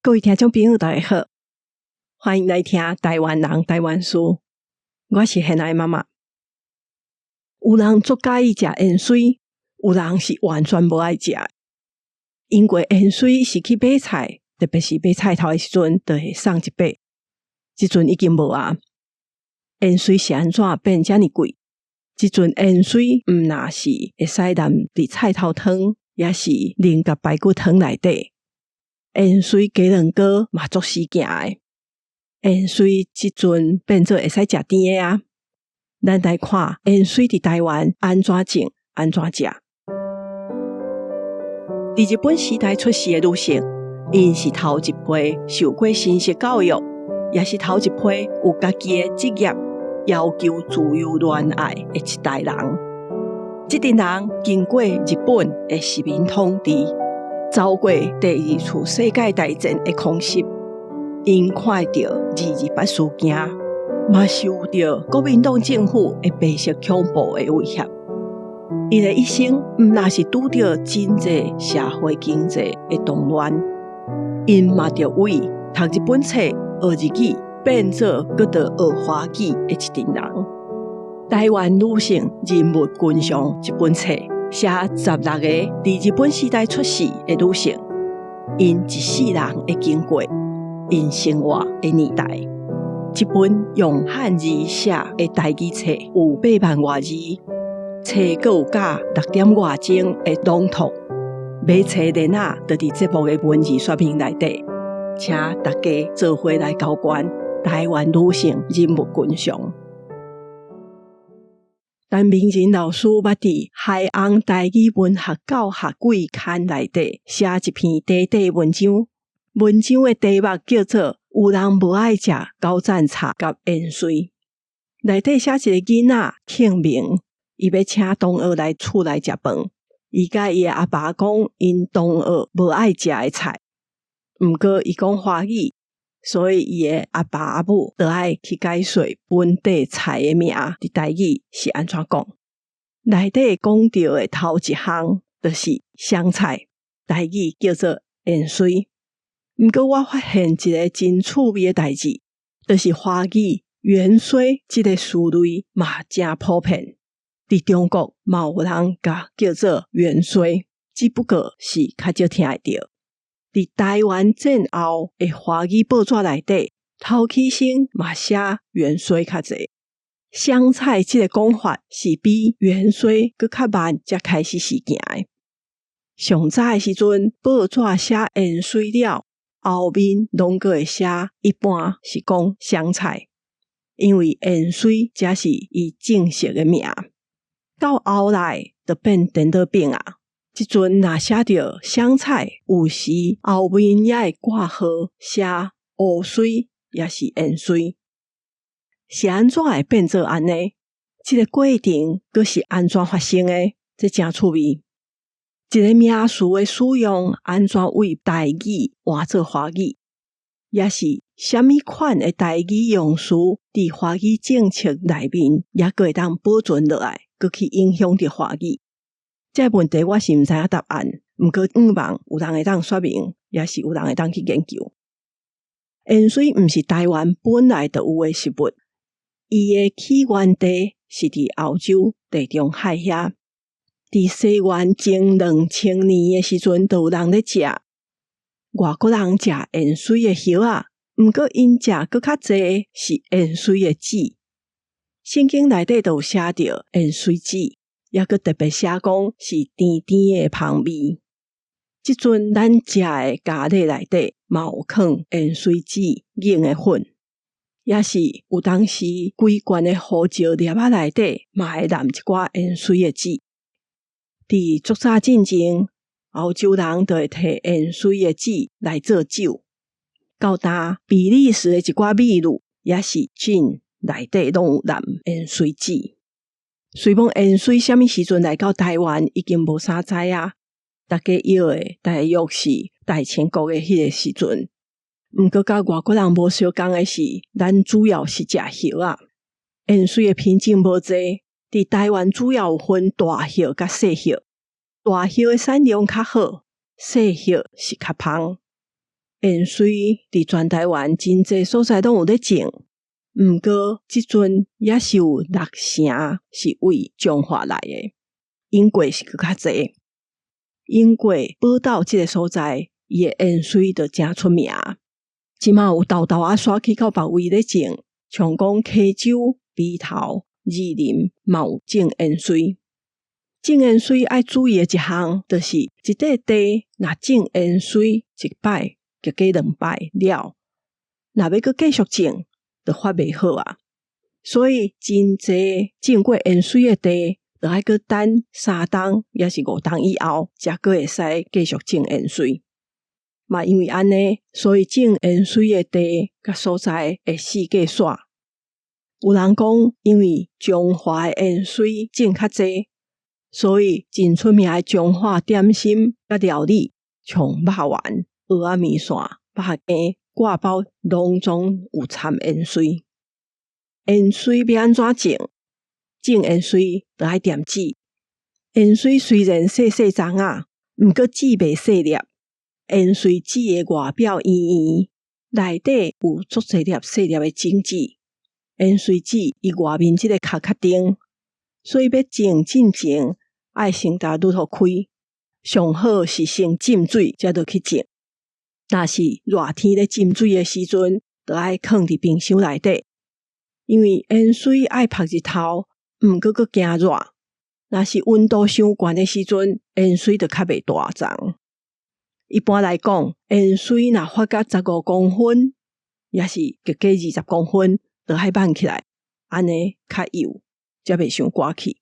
各位聽眾朋友，大家好，歡迎來聽台灣人台灣事。我是現愛媽媽。有人足佮意食芫荽，有人是完全無愛食。因為芫荽是去買菜，特別是買菜頭的時陣，就會送一把。這陣已經無啊。芫荽是按怎變遮爾貴？這陣芫荽毋若是會使淋佇菜頭湯，抑是淋共排骨湯內底。芫荽雞卵糕嘛足時行的。芫荽這陣變做會使食甜的啊！咱來看芫荽佇台灣按怎種，按怎食。佇日本時代出世的女性，𪜶是頭一批受過新式教育，也是頭一批有家己的職業，要求自由戀愛的一代人。這陣人經過日本的殖民統治，走過第二次世界大戰的空襲，𪜶看著二二八事件，嘛受著國民黨政府的白色恐怖的威脅。𪜶的一生毋若是拄著真濟社會經濟的動亂，𪜶嘛著為讀日本冊、學日語，變做閣著學華語的一陣人。台灣女性人物群像這本冊，寫十六個佇日本時代出世的女性，𪜶一世人的經過，𪜶生活的年代。這本用漢字寫的台語冊有八萬外字，冊閣有加六點外鐘的朗讀。買冊連仔就佇節目的文字說明內底，請大家做伙來交關台灣女性人物群像。陳明仁老師捌佇海洋台語文學教學季刊內底寫一篇短短文章，文章的題目叫做《有人無愛食高贊炒佮芫荽》。內底寫一个囡仔慶明，伊欲請同學來厝內食飯，伊共伊的阿爸講，𪜶同學無愛食的菜，毋過伊講華語，所以伊的阿爸阿母就愛去解說本地菜的名，佇台語是按怎講。內底講著的頭一項就是香菜，台語叫做芫荽。毋過我發現一个真趣味的代誌，就是華語芫荽這个詞類嘛誠普遍，佇中國嘛有人共叫做芫荽，只不過是較少聽會著。佇台灣戰後的華語報紙內底，頭起先嘛寫芫荽較濟。香菜這个講法是比芫荽閣較慢才開始時行的。上早的時陣，報紙寫芫荽了，後面攏閣會寫，一般是講香菜，因為芫荽才是伊正式的名。到後來就變顛倒變啊！這陣若寫著香菜，有時後面也會括號寫烏荽，抑是芫荽。是按怎會變做按呢？這个過程閣是按怎發生的？這誠趣味。一个名詞的使用，按怎為台語換做華語，抑是啥物款的台語用詞，佇華語政策內面，猶閣會當保存落來，閣去影響著華語。這个問題我是毋知影答案，毋過向望有人會當說明，抑是有人會當去研究。芫荽毋是台灣本來就有的食物，伊的起源地是佇歐洲地中海遐。佇西元前2000年的時陣，就有人咧食。外國人食芫荽的葉仔，毋過𪜶食閣較濟是芫荽的籽。聖經內底就有寫著芫荽籽，猶閣特別寫講是甜甜的芳味。這陣咱食的咖喱內底嘛有囥芫荽籽研的粉，抑是有當時規罐的胡椒粒仔內底嘛會淋一寡芫荽的籽。佇足早進前，歐洲人就會提芫荽的籽來做酒。到今比利時的一寡美祿，抑是 gin 內底攏有淋芫荽籽。雖罔芫荽啥物時陣來到台灣，已經無啥知影。大家曉的大約是大清國的彼个時陣。毋過佮外國人無相仝的是，咱主要是食葉仔。芫荽的品種無濟。佇台灣主要有分大葉佮細葉，大葉的產量較好，細葉是較芳。芫荽佇全台灣真濟所在攏有咧種，毋過這陣猶是有六成是為彰化來的，鶯過是閣較濟。鶯過寶斗這个所在，伊的芫荽就誠出名。這馬有沓沓仔徙去到別位咧種，像講溪州、埤頭、士林嘛有種芫荽。種芫荽愛注意的一項，就是一塊地若種芫荽一擺，抑過兩擺了，若欲閣繼續種，就發袂好啊。所以真濟種過芫荽的地，就愛閣等3冬，抑是5冬以後，才閣會使繼續種芫荽。嘛因為按呢，所以種芫荽的地佮所在會四界徙。有人講，因為彰化的芫荽種較濟，所以真出名的彰化點心佮料理，像肉圓、蚵仔麵線、肉羹、割包，攏總有摻芫荽。芫荽欲按怎種？種芫荽就愛惦籽。芫荽雖然細細欉仔，毋過籽袂細粒。芫荽籽的外表圓圓，內底有足濟粒細粒的種子。芫荽籽伊外面這个殼較重，所以欲種進前愛先共攄予開。上好是先浸水，才落去種。若是熱天咧浸水的時陣，就愛囥佇冰箱內底，因為芫荽愛曝日頭，毋過閣驚熱。若是溫度傷懸的時陣，芫荽就較袂大叢。一般來講，芫荽若發到15公分，抑是抑過20公分，就愛挽起來，按呢較幼，才袂傷寒去。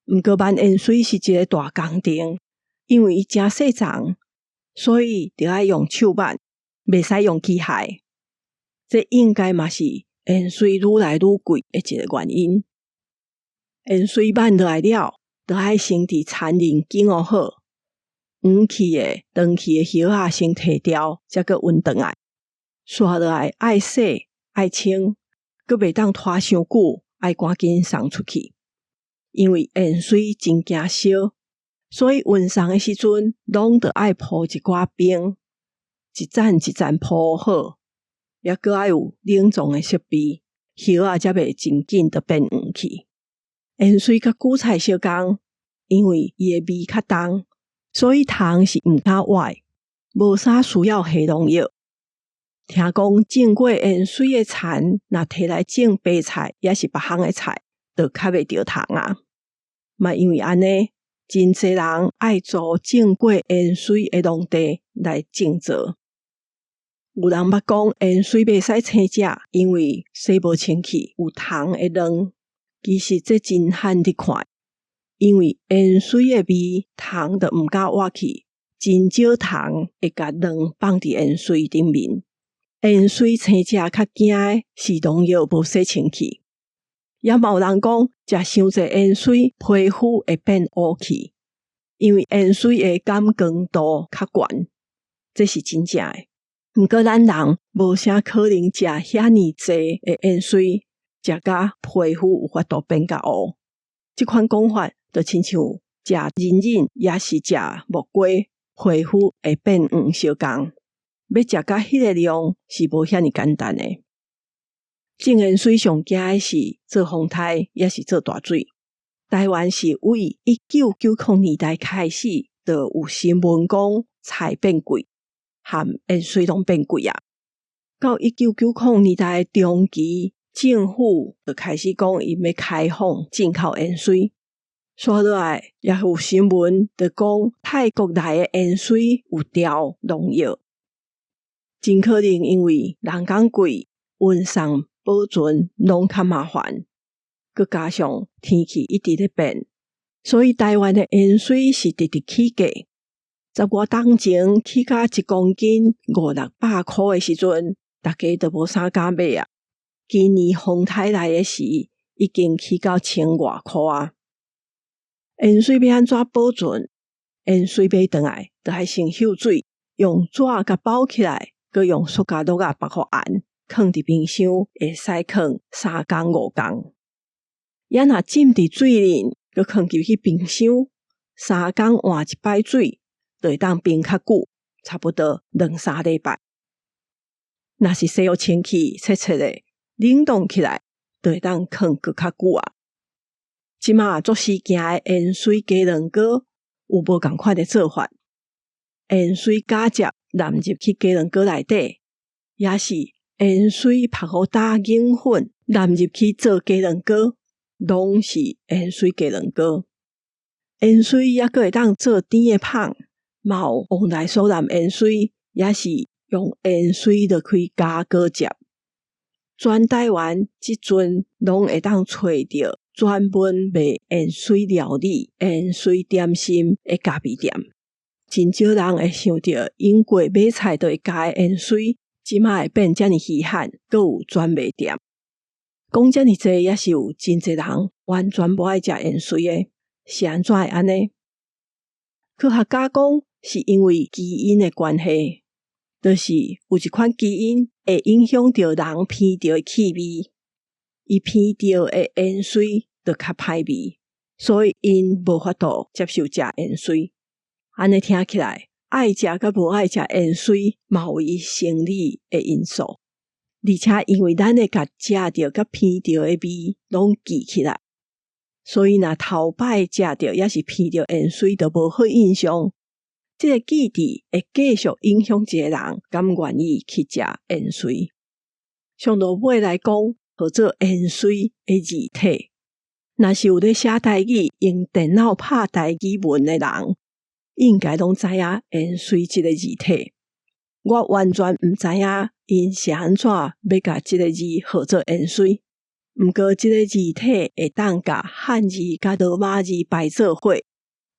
毋過挽芫荽是一个大工程，因為伊誠細叢，所以著愛用手挽，袂使用機械。這應該嘛是芫荽愈來愈貴的一个原因。芫荽挽落來了，著愛先佇田裡揀好，黃去的、長去的葉仔先提掉，才閣運轉來。紲落來愛洗愛清，閣袂當拖傷久，愛趕緊送出去。因為芫荽真驚燒，所以運送的時陣，攏著愛鋪一寡冰，一層一層鋪好，抑閣愛有冷藏的設備，葉仔才袂真緊就變黃去。芫荽佮韭菜相仝，因為伊的味較重，所以蟲是毋敢活，無啥需要下農藥。聽講種過芫荽的田，若提來種白菜，抑是別項的菜，就較袂著蟲啊。嘛因為按呢，真濟人愛租種過芫荽的農地來種作。有人捌講芫荽袂使生食，因為洗無清氣，有蟲的卵。其實這真罕佇看，因為芫荽的味，蟲就毋敢活去，真少蟲會共卵放佇芫荽頂面。芫荽生食較驚的是農藥無洗清氣，也嘛有人講食傷濟芫荽，皮膚會變烏去，因為芫荽的感光度較懸，這是真正的。毋過咱人無啥可能食遐爾濟的芫荽，食甲皮膚有法度變較烏。這款講法就親像食仁仁，抑是食木瓜，皮膚會變黃相仝。欲食甲彼个量是無遐爾簡單的。種芫荽上驚的是做風颱，抑是做大水。台灣是為1990年代開始，就有新聞講菜變貴，含芫荽攏變貴啊。到1990年代中期，政府就開始講𪜶欲開放進口芫荽。煞落來也有新聞就講泰國來的芫荽有調農藥。真可能因為人工貴、運送、保存攏較麻煩，閣加上天氣一直咧變，所以台灣的芫荽是直直起價。十外冬前起價一公斤五六百箍的時陣，大家都無啥敢買啊。今年風颱來的時，已經起到千外箍啊。芫荽欲按怎保存？芫荽買轉來，就愛先溴水，用紙共包起來。閣用塑膠袋仔縛予絚，囥佇冰箱會使囥3工5工。也若浸佇水裡，閣囥入去冰箱，三工換一擺水，就會當冰較久，差不多兩三禮拜。若是洗予清氣切切的，冷凍起來，就會當囥閣較久啊。這馬足時行的鹽水雞卵糕有無仝款的做法？鹽水加汁淋入去雞卵糕內底，抑是鹽水曝予打硬粉淋入去做雞卵糕，攏是鹽水雞卵糕。鹽水抑閣會當做甜的麭，嘛有旺來蘇淋鹽水，抑是用鹽水落去加果汁。全台灣這陣攏會當揣著專門賣鹽水料理、鹽水點心的咖啡店。真少人會想著用過買菜就會加的鹽水，這馬會變遮爾稀罕，閣有專賣店。講遮爾濟，抑是有真濟人完全無愛食鹽水的，是按怎會按呢？科學家講，是因為基因的關係，就是有一款基因會影響著人鼻著的氣味，伊鼻著的鹽水就較歹味，所以𪜶無法度接受食鹽水。按呢聽起來，愛食佮無愛食鹽水，嘛有伊生理的因素。而且因為咱會共食著佮鼻著的味攏記起來，所以若頭擺食著抑是鼻著鹽水，就無好印象。這个記憶會繼續影響一个人，敢願意去食鹽水。上落尾來講，號做鹽水的字體。若是有咧寫台語，用電腦拍台語文的人，應該攏知影鹽水這个字體。我完全毋知影𪜶是按怎欲共這个字號做鹽水。毋過這个字體會當共漢字佮羅馬字排做伙，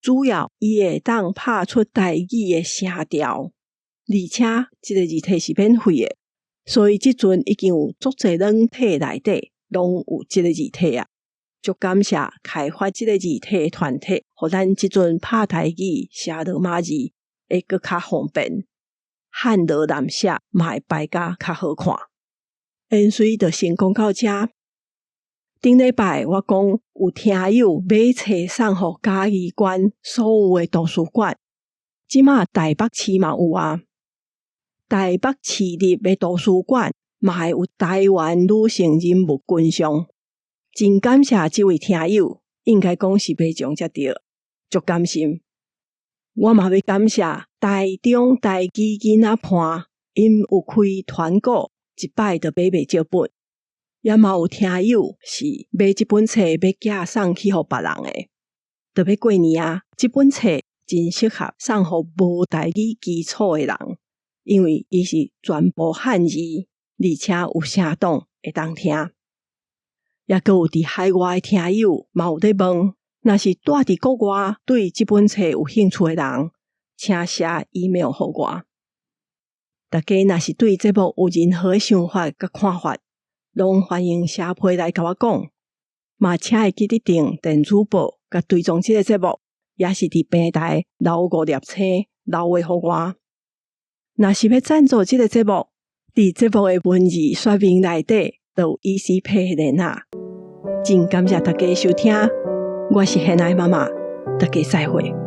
主要伊會當拍出台語的聲調，而且這个字體是免費的，所以這陣已經有足濟軟體內底攏有這个字體啊。足感謝開發這个字體的團體，予咱這陣拍台語、寫羅馬字會閣較方便，漢羅濫寫嘛會排甲較好看。鹽水就先講到這。頂禮拜我講有聽友買冊送予嘉義縣所有的圖書館，這馬台北市嘛有啊。台北市立的圖書館嘛會有台灣女性人物群像。真感謝這位聽友，應該講是買獎才對，足感心。我嘛欲感謝台中台語囡仔伴，𪜶有開團購，一擺就買袂少本。也嘛有聽友是買這本冊欲寄送去予別人的，就欲過年啊，這本冊真適合送予無台語基礎的人，因為伊是全部漢字，而且有聲檔會當聽。抑閣有佇海外的聽友嘛有咧問，若是蹛佇國外對這本冊有興趣的人，請寫 email 予我。大家若是對節目有任何想法佮看法，攏歡迎寫批來共我講。嘛請會記得訂電子報，佮追蹤這个節目，抑是佇平台留五粒星留話予我。若是欲贊助這个節目，佇節目的文字說明內底就有 ECPay 的連結。真感謝大家收聽，我是現愛媽媽，大家再會。